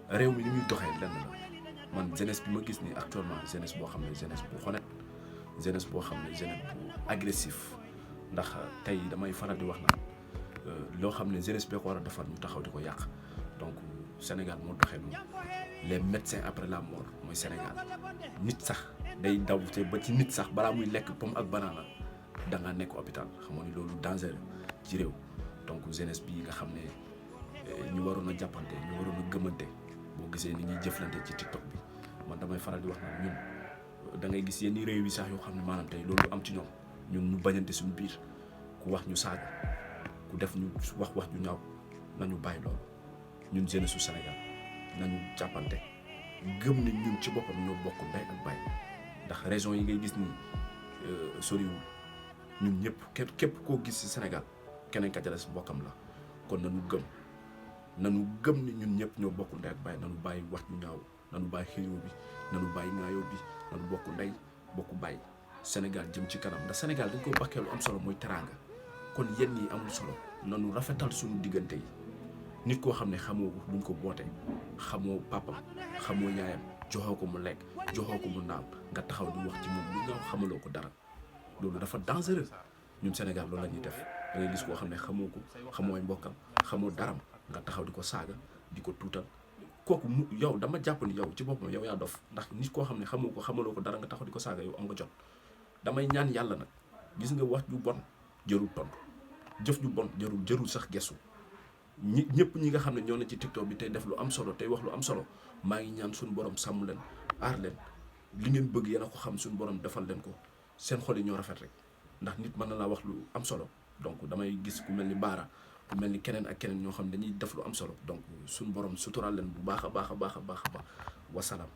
réew mi ni muy doxee lenn la man jeunesse bi ma gis ni actuellement jeunesse boo xam ne jeunesse bu honnête jeunesse boo xam ne jeunesse bu agressif ndax tey damay faral di wax naan loo xam ne jeunesse bee ko war a defar ñu taxaw di ko yàq donc Sénégal moo doxee noonu les médecins après la mort mooy Sénégal nit sax day daw te ba ci nit sax balaa muy lekk pomme ak banana da nga nekk hôpital xamoo ni loolu danger ci réew donc jeunesse bi nga xam ne ñu waroon a jàppante ñu waroon a gëmante boo gisee ni ñuy jëflante ci TikTok bi man damay faral di wax naan ñun da ngay gis yenn réew yi sax yoo xam ne maanaam tey loolu am ci ñoom ñun ñu bañante suñu biir ku wax ñu saaga ku def ñu wax ju ñaaw nañu bàyyi loolu ñun jeunesse su Sénégal nañu jàppante gëm ne ñun ci boppam ñoo bokk ndey ak baay ndax région yi ngay gis ni soriwul ñun ñëpp képp koo gis ci Sénégal keneen ka ca des bokkam la kon nañu gëm ni ñun ñëpp ñoo bokk ndey ak baay nañu bàyyi wax ñu ñaaw nañu bàyyi xëyoo bi nañu bàyyi ŋaayoo bi nañu bokk ndey bokk bàyyi Sénégal jëm ci kanam ndax Sénégal dañ ko bakkee lu am solo mooy teraanga kon yenn yi amul solo nañu rafetal suñu diggante yi nit koo xam ne xamoo ko duñ ko boote xamoo papa xamoo yaayam joxoo ko mu lekk joxoo ko mu naan nga taxaw di wax ci moom lu nga xamaloo ko dara loolu dafa dangereux ñun Sénégal loolu la ñuy def da ngay gis koo xam ne xamoo ko xamoo ay mbokkam xamoo daram nga taxaw di ko saaga di ko tuutal kooku yow dama jàpp ni yow ci boppam yow yaa dof ndax nit koo xam ne xamoo ko xamaloo ko dara nga taxaw di ko saaga yow am nga jot damay ñaan yàlla nag gis nga wax ju bon jërul tontu jëf ju bon jërul sax gestu ñëpp ñi nga xam ne ñoo ne ci TikTok bi tey def lu am solo tey wax lu am solo maa ngi ñaan suñu borom sàmm leen aar leen li ngeen bëgg yéen a ko xam suñu borom defal leen ko seen xol yi ñoo rafet rek ndax nit mën na laa wax lu am solo donc damay gis ku mel ni Baara ku mel ni keneen ak keneen ñoo xam ne dañuy def lu am solo donc suñu borom suturaal leen bu baax a baax wasalaam.